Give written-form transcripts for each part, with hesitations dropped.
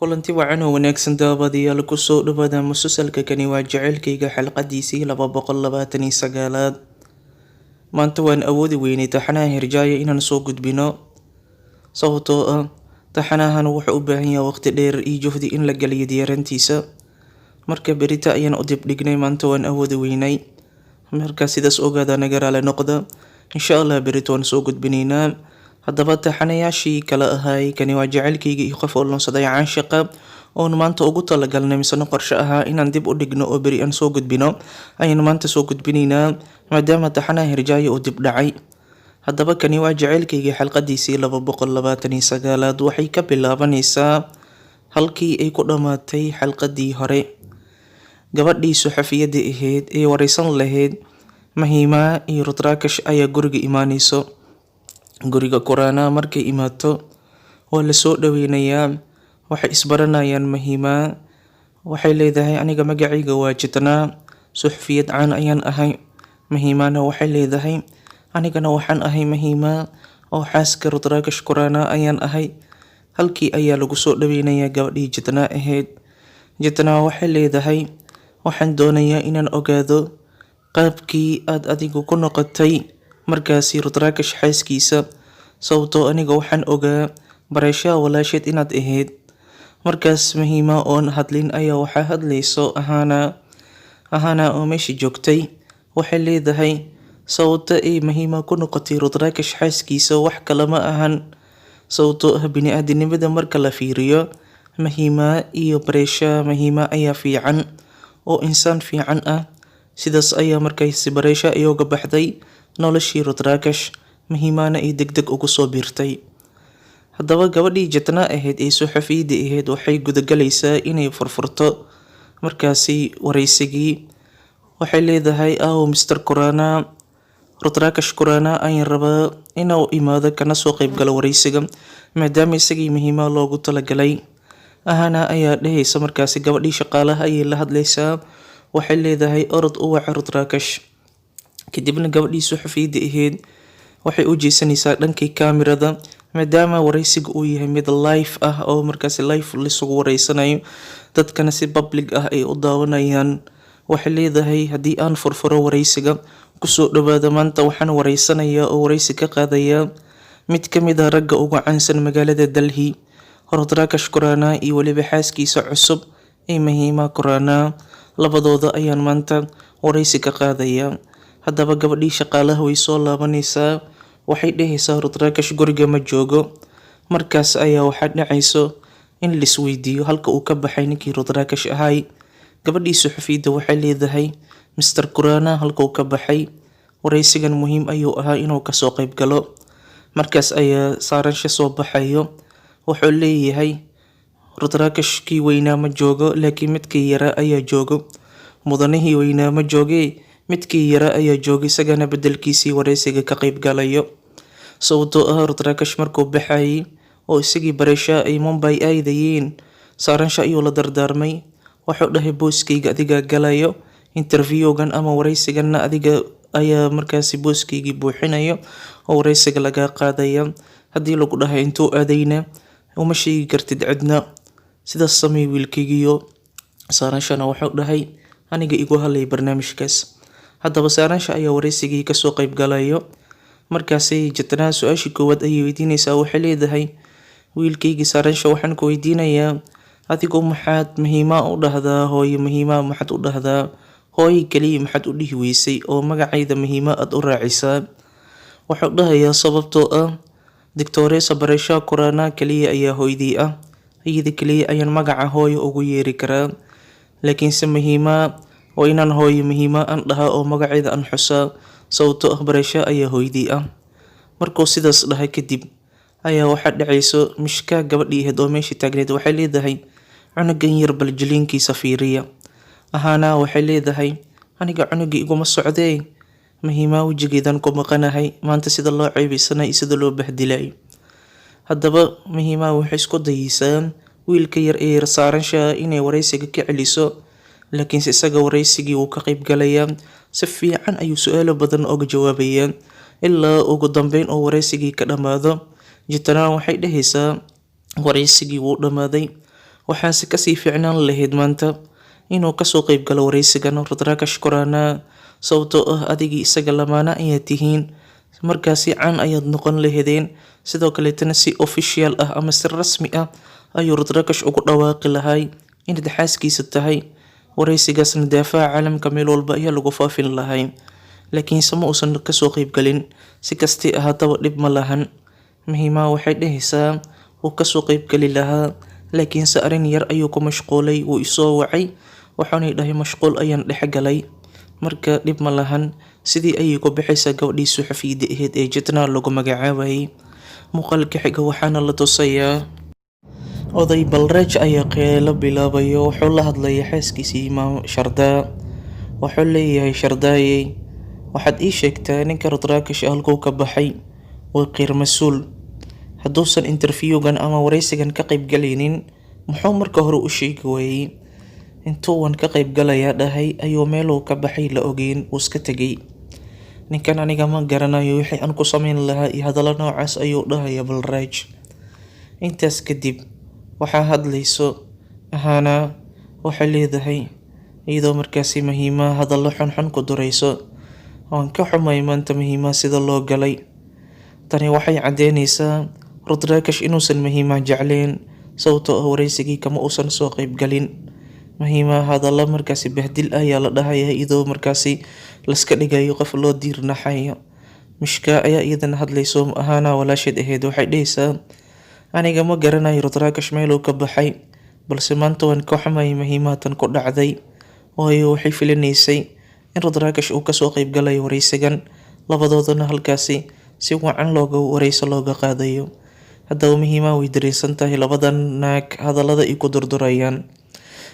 Kulanti wacan oo wanaagsan, daawadayaal. Kusoo dhawaada musalsalka Kani Waa Jaceylkayga, xalqadiisii 229aad. Maanta waan awoodi weynay taxanaha Herjaaya inaan soo gudbino, sababtoo ah taxanahan wuxuu u baahan yahay waqti dheer iyo juhdi in la geliyo diyaarintiisa. Marka berita ayaan u dib dhignay. Maanta waan awoodi weynay, marka sidaas ogaada, naga raali noqda. Insha Allah berito waan soo gudbinaynaa. Haddaba taxanayaashii kala ahay Kani Waa Jaceylkayga iyo Qof Oo Lunsaday Caashiqa, oon maanta ugu talagalnay misena qorshe ahaa inaan dib u dhigno oo beri aan soo gudbino, ayaan maanta soo gudbinaynaa, maadaama taxanaha Herjaaya uu dib dhacay. Haddaba Kani Waa Jaceylkayga xalqadiisii 229aad waxay ka bilaabanaysaa halkii ay ku dhammaatay xalqadii hore. Gabadhii suxafiyadda ahayd ee wareysan lahayd Mahima iyo Rudrakash ayaa guriga imaaneyso. Guriga Kurana markay imaato waa lasoo dhaweynayaa. Waxay isbaranayaan. Mahima waxay leedahay, "Aniga magacayga waa Jitnaa, suxufiyad caan ayaan ahay." Mahimana waxay leedahay, "Anigana waxaan ahay Mahima oo xaaska Rudrakash Kurana ayaan ahay." Halkii ayaa lagu soo dhaweynayaa gabadhii Jitnaa ahayd. Jitnaa waxay leedahay, "Waxaan doonayaa inaan ogaado qaabkii aad adigu ku noqotay markaasi Rudrakash xaaskiisa, sababtoo aniga waxaan ogaa bareeshaha walaasheed inaad ahayd." Markaas Mahima oon hadlin ayaa waxaa hadlayso Ahana. Ahana oo meesha joogtay waxay leedahay, sababta ay Mahima ku noqotay Rudrakash xaaskiisa wax kale ma ahan, sababtoo ah bini-aadinimada marka la fiiriyo Mahima iyo Bareesha, Mahima ayaa fiican oo insaan fiican ah. Sidaas ayaa markaasi Bareesha ay uga baxday noloshii Rudrakash, Mahimana ay deg deg ugu soo biirtay. Haddaba gabadhii Jatna ahayd ee suxufiyadda ahayd waxay gudagalaysaa inay furfurto markaasi wareysigii. Waxay leedahay, "Aw Mr Kurana, Rudrakash Kurana ayaan rabaa inuu imaado kana soo qayb galo wareysiga, maadaama isagii muhiima loogu talagalay." Ahana ayaa dhehaysa, markaasi gabadhii shaqaalaha ayay la hadlaysaa, waxay leedahay, "Orod u waca Rudrakash." Kadibna gabadhii suxufiyadda ahayd waxay u jeesanaysaa dhankii kaamirada, maadaama wareysiga uu yahay mid live ah oo markaasi live lisugu wareysanayo, dadkana si public ah ay u daawanayaan. Waxay leedahay, "Haddii aan furfuro wareysiga, kusoo dhawaada. Maanta waxaan wareysanayaa oo wareysi ka qaadayaa mid ka mid ah ragga ugu caansan magaalada Delhi, Rudrakash Kurana, iyo weliba xaaskiisa cusub ee Mahima Kurana. Labadooda ayaan maanta wareysi ka qaadayaa." Haddaba gabadhii shaqaalaha way soo laabanaysaa. Waxay dhehaysaa, "Rudrakash guriga ma joogo." Markaas ayaa waxaa dhacayso in laisweydiiyo halka uu ka baxay ninkii Rudrakash ahay. Gabadhii suxufiyadda waxay leedahay, "Mr Kurana halka uu ka baxay? Wareysigan muhiim ayuu ahaa inuu kasoo qayb galo." Markaas ayaa Saaransha soo baxayo. Wuxuu leeyahay, "Rudrakashkii weynaa ma joogo, laakiin midkii yaraa ayaa joogo. Mudanihii weynaa ma joogee, midkii yaraa ayaa jooga, isagana bedelkiisii wareysiga ka qayb galayo, sababtoo ah Rudrakash markuu baxayay oo isagii Bareesha ay Mumbai aadayeen, Saaransha ayuu la dardaarmay. Wuxuu dhahay, 'Booskayga adigaa galayo interviewgan ama wareysiganna, adiga ayaa markaasi booskaygii buuxinayo oo wareysiga lagaa qaadaya. Haddii lagu dhahay intuu aadayna, uma sheegi kartid cidna. Sidaas samey, wiilkaygiyo.' Saaranshana wuxuu dhahay, 'Aniga igu hadlay barnaamijkaas.'" Haddaba Saaransha ayaa wareysigii kasoo qayb galayo. Markaasay Jatnaa su-aashii koowaad ayay weydiinaysaa. Waxay leedahay, "Wiilkaygii Saaransha, waxaan ku weydiinayaa, adigu maxaad Muhiima u dhahdaa hooyo? Muhiima maxaad u dhahdaa hooyo keliya? Maxaad u dhihi weysay oo magacayda Muhiima aada u raacisaa?" Wuxuu dhahayaa, "Sababtoo ah Doctoresa Bareesha Kurana keliya ayaa hooydii ah. Iyada keliya ayaan magaca hooyo ugu yeeri karaa, laakiinse Muhiima waa inaan hooyo Muhiima aan dhahaa oo magaceeda aan xusaa, sababtoo ah Bareesha ayaa hooydii ah." Markuu sidaas dhahay kadib ayaa waxaa dhacayso Mishka, gabadhii ahayd oo meesha taagneed, waxay leedahay, "Cunugan yar bal jiliinkiisa fiiriya." Ahaana waxay leedahay, "Aniga cunugii iguma socdee, Muhiima wejigeedan ku maqanahay maanta, sida loo ceebeysanay iyo sida loo bahdilayo." Haddaba Muhiima waxay isku dayeysaa wiilka yar ee Saaransha inay wareysiga ka celiso, laakiinse isaga wareysigii wuu ka qayb galayaa. Si fiican ayuu su-aalo badan oga jawaabayaa ilaa ugu dambeyn oo wareysigii ka dhammaado. Jitana waxay dhehaysaa, "Wareysigii wuu dhammaaday." Waxaase kasii fiicnaan lahayd maanta inuu kasoo qayb galo wareysigan Rudrakash Khurana, sababtoo ah adigii isaga lamaana ayaad tihiin, markaasi caan ayaad noqon lahedeen. Sidoo kaleetana si official ah ama si rasmi ah ayuu Rudrakash ugu dhawaaqi lahay inaad xaaskiisa tahay, wareysigaasna daafaha caalamka meel walba ayaa lagu faafin lahay. Laakiinse ma uusan kasoo qaybgalin. Si kastii ahaataba dhib ma lahan. Muhiimaha waxay dhehaysaa wuu kasoo qaybgali lahaa, laakiinse arrin yar ayuu ku mashquulay, wuu isoo wacay, waxaana dhahay mashquul ayaan dhex galay, marka dhib ma lahan. Sidii ayay ku baxaysaa gabadhii suxufiyadda ahayd ee Jitna lagu magacaabayay. Muuqaalka xiga waxaana la tusayaa oday Balreej ayaa qeelo bilaabayo. Wuxuu la hadlayaa xaaskiisii Imaam Shardaa. Wuxuu leeyahay, "Shardaayey, waxaad ii sheegtaa ninka Rudrakash halkuu ka baxay? Waa qeyr mas-uul. Hadduusan interviewgan ama wareysigan ka qaybgalaynin, muxuu marka hore u sheegi waayey? Intuu waan ka qaybgalayaa dhahay ayuu meeluu ka baxay la ogeyn, wuu iska tegay. Ninkan aniga ma garanayo wixii aan ku samayn lahaa," iyo hadallo noocaas ayuu dhahaya Balraaj. Intaas kadib waxaa hadlayso Ahana. Waxay leedahay, iyadoo markaasi Muhiimaha hadallo xunxun ku durayso, "Waan ka xumay maanta Muhiimaha sida loo galay. Tani waxay caddeynaysaa Rudrakash inuusan Muhiimaha jecleen, sababtoo ah wareysigii kama uusan soo qaybgalin." Muhiimaha hadallo markaasi bahdil ayaa la dhahaya, iyadoo markaasi laska dhigayo qof loo diirnaxayo. Mishka ayaa iyadana hadlayso, Ahana walaasheed ahayd. Waxay dhehaysaa, "Aniga ma garanayo Rudrakash meeluu ka baxay, balse maanta waan ka xumay Muhiimaha tan ku dhacday," waayo waxay filanaysay in Rudrakash uu kasoo qaybgalayo wareysigan, labadoodana halkaasi si wacan looga wareyso looga qaadayo. Haddaba Muhiimaha way dareensan tahay labadan naag hadallada ay ku durdurayaan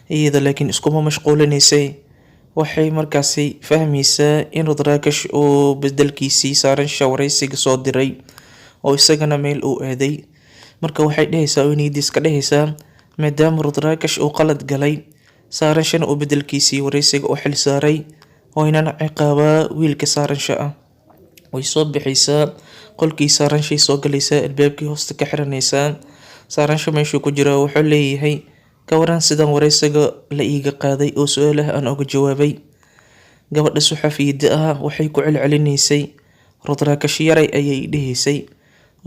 iyada, laakiin iskuma mashquulinaysay. Waxay markaasi fahmaysaa in Rudrakash uu bedelkiisii Saaransha wareysiga soo diray oo isagana meel uu aaday. Marka waxay dhehaysaa oo niyadiis ka dhehaysaa, maadaama Rudrakash uu qalad galay, Saaranshana uu bedelkiisii wareysiga u xil saaray, waa inaan ciqaabaa wiilka Saaransha ah. Way soo bixaysaa, qolkii Saaranshay soo galaysaa, albaabkii hoosta ka xiranaysaa. Saaransha meeshuu ku jira wuxuu leeyahay, "Ka waran sidan wareysiga la iiga qaaday oo su-aalaha aan uga jawaabay? Gabadha suxafiyadda ah waxay ku celcelinaysay Rudrakash yaray ayay dhehaysay,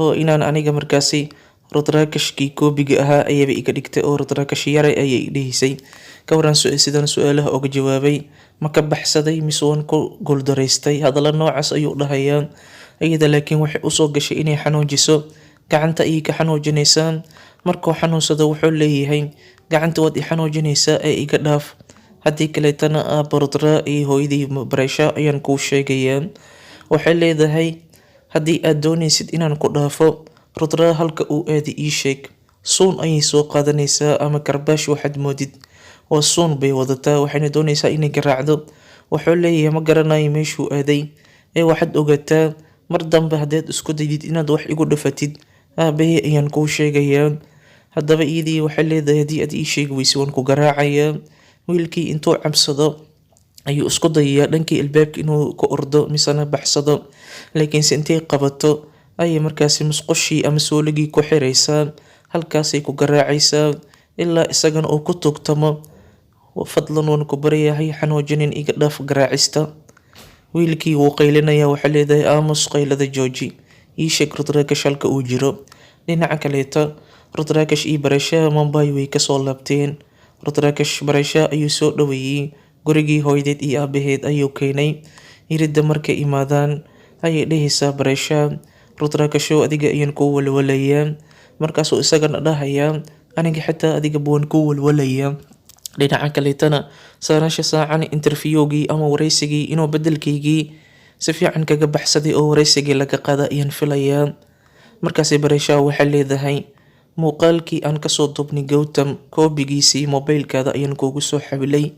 oo inaan aniga markaasi Rudrakashkii koobiga ahaa ayaba iga dhigtay, oo Rudrakash yaray ayay dhehaysay. Ka waran sidaan su-aalaha uga jawaabay? Ma ka baxsaday mise waan ku guuldaraystay?" Hadallo noocaas ayuu dhahayaa. Iyada laakiin waxay usoo gashay inay xanuujiso. Gacanta ayay ka xanuujinaysaa. Markuu xanuunsado wuxuu leeyahay, "Gacanta waad i xanuujinaysaa ee iga dhaaf, haddii kaleetana aabba Rudra iyo hooyadii Bareesha ayaan kuu sheegayaa." Waxay leedahay, "Haddii aad doonaysid inaan ku dhaafo, Rudra halka uu aadi ii sheeg." Suun ayay soo qaadanaysaa ama karbaash, waxaad moodid waa suun bay wadataa, waxayna doonaysaa inay garaacdo. Wuxuu leeyahay, "Ma garanayo meeshuu aaday, ee waxaad ogaataa mar dambe haddaad isku dayid inaad wax igu dhafatid, aabahey ayaan kuu sheegayaa." Haddaba iyadii waxay leedahay, "Haddii aad ii sheegi weyso, waan ku garaacayaa." Wiilkii intuu cabsado ayuu isku dayayaa dhankii albaabka inuu ku ordo misena baxsado, laakiinse intay qabato ayay markaasi musqushii ama suuligii ku xiraysaa, halkaasay ku garaacaysaa ilaa isagana uu ku tugtamo, "Fadlan, waan ku baryahay, xanuujinin, iga dhaaf garaacista." Wiilkii wuu qaylinayaa. Waxay leedahay, "Aamus, qaylada jooji, ii sheeg Rudrakash halka uu jiro." Dhinaca kaleeto Rudrakash iyo Bareesha Mumbai way kasoo laabteen. Rudrakash Bareesha ayuu soo dhaweeyey, gurigii hooyadeed iyo aabaheed ayuu keenay. Iridda markay imaadaan ayay dhehaysaa Bareesha, "Rudrakashow, adiga ayaan kuu walwalayaa." Markaasuu isagana dhahayaa, "Aniga xitaa adiga waan kuu walwalayaa." Dhinaca kaleetana Saaransha saacan interviewgii ama wareysigii inuu bedelkaygii si fiican kaga baxsaday oo wareysigii laga qaada ayaan filayaa. Markaasay Bareesha waxay leedahay, "Muuqaalkii aan kasoo duubnay Gautam koobigiisii mobilkaada ayaan kuugu soo xawilay.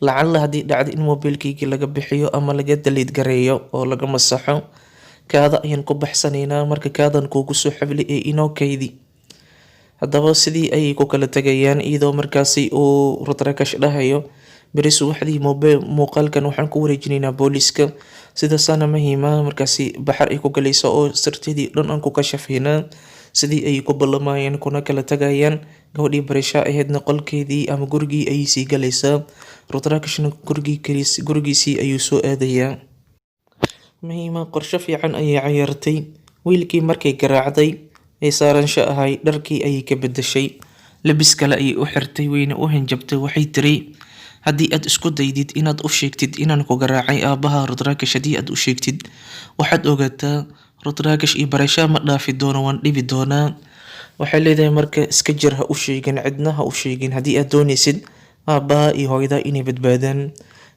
Lacalla haddii dhacdo in mobilkaygii laga bixiyo ama laga daliid gareeyo oo laga masaxo, kaada ayaan ku baxsanaynaa. Marka kaadan kuugu soo xawilay ee inoo kaydi." Haddaba sidii ayay ku kala tegayaan, iyadoo markaasi uu Rudrakash dhahayo, "Beri subaxdii muuqaalkan waxaan ku wareejinaynaa booliska." Sidaasaana muhiima markaasi baxar ay ku galayso oo sirtadii dhan aan ku kashafaynaa. Sidii ayay ku ballamayeen kuna kala tagayaan. Gabadhii Barisha ahaydna qolkeedii ama gurigii ayay sii galaysaa. Rudrakashna gurigiisii ayuu soo aadayaa. Mahima qorshe fiican ayay cayaartay. Wiilkii markay garaacday ee saaransho ahay dharkii ayay ka bedeshay. Labis kale ayay u xirtay, wayna u hanjabtay. Waxay tiri, haddii aad isku daydid inaad u sheegtid inaan ku garaacay aabaha Rudrakash, haddii aad u sheegtid, waxaad ogaataa Rudrakash iyo Barisha ma dhaafi doono, waan dhibi doonaa. Waxay leedahay marka iska jir, ha u sheegin cidna, ha u sheegin haddii aad doonaysid aabaha iyo hooyada inay badbaadaan.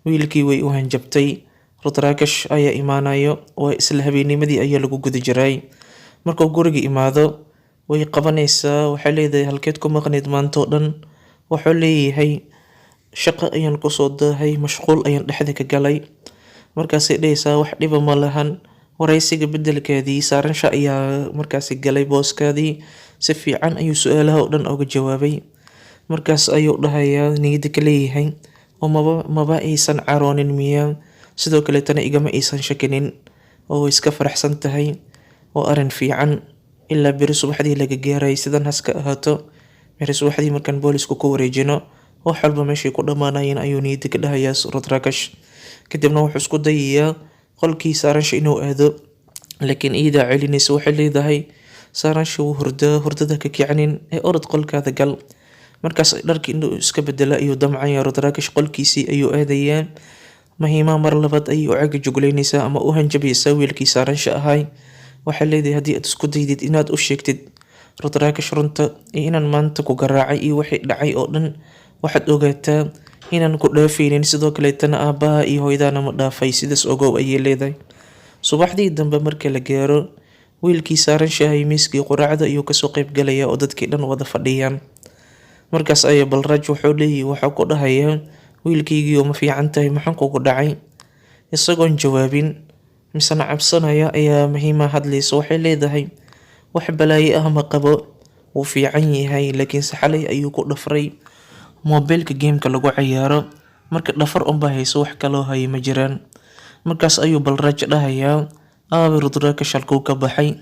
Wiilkii way u hanjabtay. Rudrakash ayaa imaanayo, waa isla habeennimadii ayaa lagu guda jiray. Markuu guriga imaado way qabanaysaa. Waxay leedahay, halkeed ku maqnayd maanta oo dhan? Wuxuu leeyahay, shaqo ayaan kusoo daahay, mashquul ayaan dhexda ka galay. Markaasay dhahaysaa, wax dhiba ma lahan. Wareysiga bedelkeedii saaransha ayaa markaasi galay booskaadii. Si fiican ayuu su-aalaha oo dhan uga jawaabay. Markaas ayuu dhahayaa, niyadda ka leeyahay, oo maba aysan caroonin miyaa? Sidoo kaleetana igama aysan shakinin oo way iska faraxsan tahay. Waa arrin fiican. Ilaa beri subaxdii laga gaaray sidan haska ahaato. Beri subaxdii markaan boolisku ku wareejino, wax walba meeshay ku dhammaanayeen, ayuu niyadda ka dhahayaa Rudrakash. Kadibna wuxuu isku dayayaa qolkii saaransha inuu aado, laakiin iyadaa celinaysa. Waxay leedahay, saaransha wuu hurdaa, hurdada ka kicinin ee orod qolkaada gal. Markaas dharkii inuu iska bedela ayuu damcaya. Rudrakash qolkiisii ayuu aadayaa. Mahima mar labaad ayay u caga juglaynaysaa ama u hanjabaysaa wiilkii saaransha ahay. Waxay leedahay, haddii aad isku daydid inaad u sheegtid Rudrakash runta iyo inaan maanta ku garaacay iyo wixii dhacay oo dhan, waxaad ogaataa inaan ku dhaafaynin, sidoo kaleetana aabbaha iyo hooyadaana ma dhaafay, sidaas ogow, ayay leedahay. Subaxdii dambe marka la gaaro, wiilkii saaranshahay miiskii quraacda ayuu kasoo qayb galaya oo dadkii dhan wada fadhiyaan. Markaas ayaa Balraj wuxuu leeyahay, waxaa ku dhahayaa, wiilkaygii ma fiican tahay? Maxaan kugu dhacay? Isagoon jawaabin misena cabsanaya ayaa Mahima hadlaysa. Waxay leedahay, wax balaayo ah ma qabo, wuu fiican yahay, laakiinse xalay ayuu ku dhafray moobilka gameka lagu ciyaaro. Marka dhafar unbaa hayso, wax kaloo haya ma jiraan. Markaas ayuu Balraj dhahayaa, aabe Rudrakash halkuu ka baxay?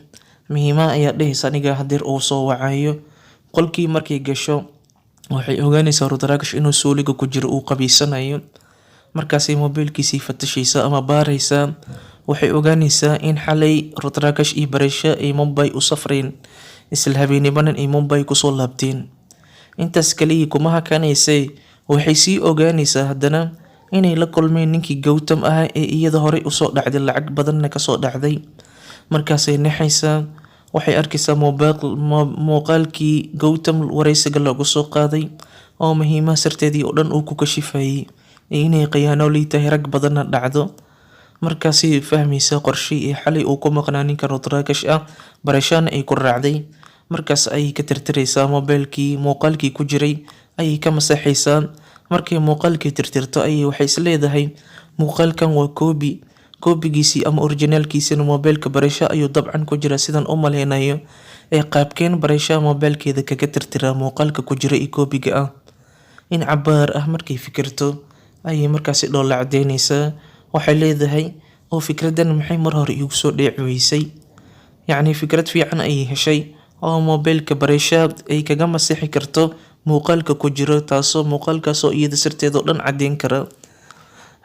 Mahima ayaa dhahaysa, aniga hadeer uu soo wacayo. Qolkii markay gasho waxay ogaanaysaa Rudrakash inuu suuliga ku jiro, uu qabiisanayo. Markaasay moobilkiisii fatashaysaa ama baaraysaa. Waxay ogaanaysaa in xalay Rudrakash iyo Barisha ay Mumbai u safreen, isla habeennimadan ay Mumbai kusoo laabteen. Intaas kaliya kuma hakanaysay, waxay sii ogaanaysaa haddana inay la kulmeen ninkii Gautam ahaa ee iyada horey usoo dhacday, lacag badanna kasoo dhacday. Markaasay naxaysaa. Waxay arkaysaa muuqaalkii Gautam wareysiga loogu soo qaaday oo Mahima sirteedii oo dhan uu ku kashifayay inay khiyaanooley tahay, rag badanna dhacdo. Markaasay fahmaysaa qorshii ee xalay uu ku maqnaa ninka Rudrakash ah, Barashana ay ku raacday. Markaas ayay ka tirtiraysaa moobilkii, muuqaalkii ku jiray ayay ka masaxaysaa. Markay muuqaalkii tirtirto ayay waxay is leedahay, muuqaalkan waa koobi, koobigiisii ama originaalkiisina moobilka Barisha ayuu dabcan ku jira sidaan u maleynayo, ee qaabkeen Barisha moobilkeeda kaga tirtiraa muuqaalka ku jira iyo koobiga ah? In cabaar ah markay fikirto ayay markaasi dhoolla cadeynaysaa. Waxay leedahay, oo fikradan maxay mar hore iigu soo dhici weysay? Yacni fikrad fiican ayay heshay oo moobilka Barisha ay kaga masixi karto muuqaalka ku jiro, taasoo muuqaalkaasoo iyada sirteeda oo dhan caddeyn kara.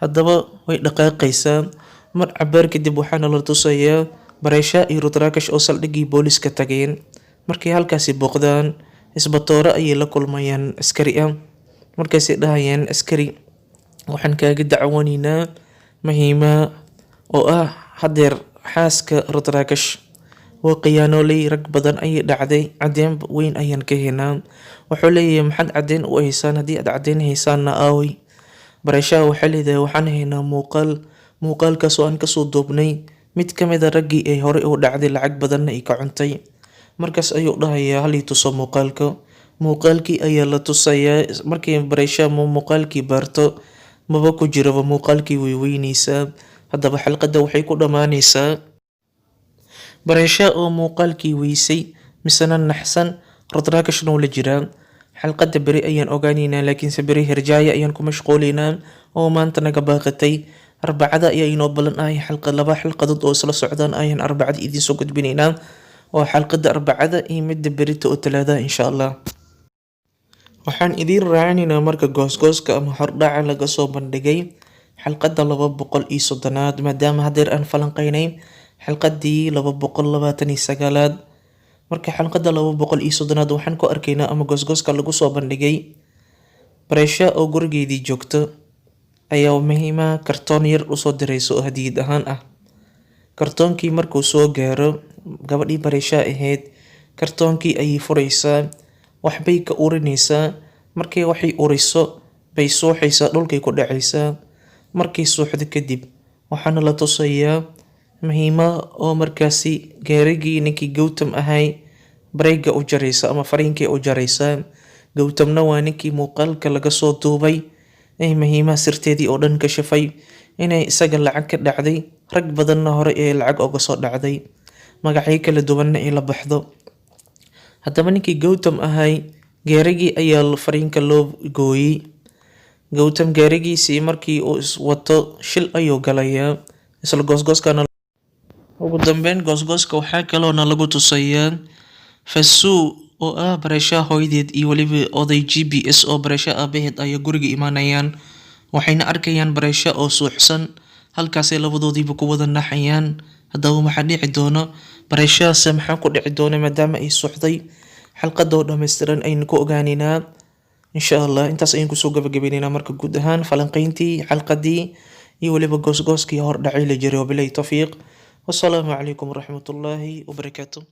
Haddaba way dhaqaaqaysaa. Mar cabaar kadib waxaana la tusayaa Barisha iyo Rudrakash oo saldhiggii booliska tageen. Markay halkaasi booqdaan, isbatoore ayay la kulmayaan askari ah. Markaasay dhahayaan, askari, waxaan kaaga dacwoonaynaa Mahima oo ah hadeer xaaska Rudrakash, waa khiyaanooley, rag badan ayay dhacday, caddeyn weyn ayaan ka haynaa. Wuxuu leeyahay, maxaad caddeyn u haysaan? Haddii aad caddeyn haysaanna aaway? Barisha waxay leedahay, waxaan haynaa muuqaal, muuqaalkaas oo aan kasoo duubnay mid ka mid a raggii ay horey u dhacday, lacag badanna ay ka cuntay. Markaas ayuu dhahayaa, hal ii tuso muuqaalka. Muuqaalkii ayaa la tusayaa. Markii Barisha muuqaalkii baarto, maba ku jiraba muuqaalkii, way weyneysaa. Haddaba xalqadda waxay ku dhammaanaysaa Barisha oo muuqaalkii weysay misena naxsan, Rudrakashna uu la jiraa. Xalqadda beri ayaan ogaaneynaa, laakiinse beri Herjaaya ayaan ku mashquulaynaa oo maanta naga baaqatay. Arbacada ayaa inoo ballan ahay, xalqa laba xalqadood oo isla socdaan ayaan Arbacada idiin soo gudbinaynaa. Waa xalqada Arbacada iyo midda berito oo Talaadaha, insha Allah. Waxaan idiin raacinaynaa marka goosgooska ama hordhaca laga soo bandhigay xalqada 230aad, maadaama hadeer aan falanqeynay xalqadii 229aad. Marka xalqada 230aad waxaan ku arkaynaa ama goosgooska lagu soo bandhigay Bareesha oo gurigeedii joogto ayaa Muhiima kartoon yar usoo dirayso oo hadiyad ahaan ah. Kartoonkii markuu soo gaaro gabadhii Bareesha ahayd, kartoonkii ayay furaysaa, waxbay ka urinaysaa. Markay waxay uriso bay suuxaysaa, dhulkay ku dhacaysaa. Markay suuxdo kadib waxaana la tusayaa Muhiima oo markaasi gaarigii ninkii Gautam ahay bareega u jaraysa ama fariinkii u jaraysa. Gautamna waa ninkii muuqaalka laga soo duubay ee Muhiima sirteedii oo dhan ka shafay, inay isaga lacag ka dhacday, rag badanna hore ee lacag uga soo dhacday, magacyo kala duwanna ay la baxdo. Haddaba ninkii Gautam ahay gaarigii ayaa fariinka loo gooyey. Gautam gaarigiisii markii uu iswato shil ayuu galayaa isla goosgooskana. Ugu dambeyn goosgooska waxaa kaloona lagu tusayaa Fasuu oo ah Bareesha hooyadeed iyo weliba oday GPS oo Bareesha aabaheed ayaa guriga imaanayaan, waxayna arkayaan Bareesha oo suuxsan. Halkaasay labadoodiiba ku wada naxayaan. Haddaba maxaa dhici doono Bareeshahaase, maxaa ku dhici doona maadaama ay suuxday? Xalqada oo dhammaystiran aynu ku ogaaneynaa, insha Allah. Intaas ayaan kusoo gabagabayneynaa marka guud ahaan falanqeyntii xalqadii iyo weliba goosgooskii hordhacay la jiray. Wabilahi towfiiq, wasalaamu calaykum waraxmatullaahi wabarakaatu.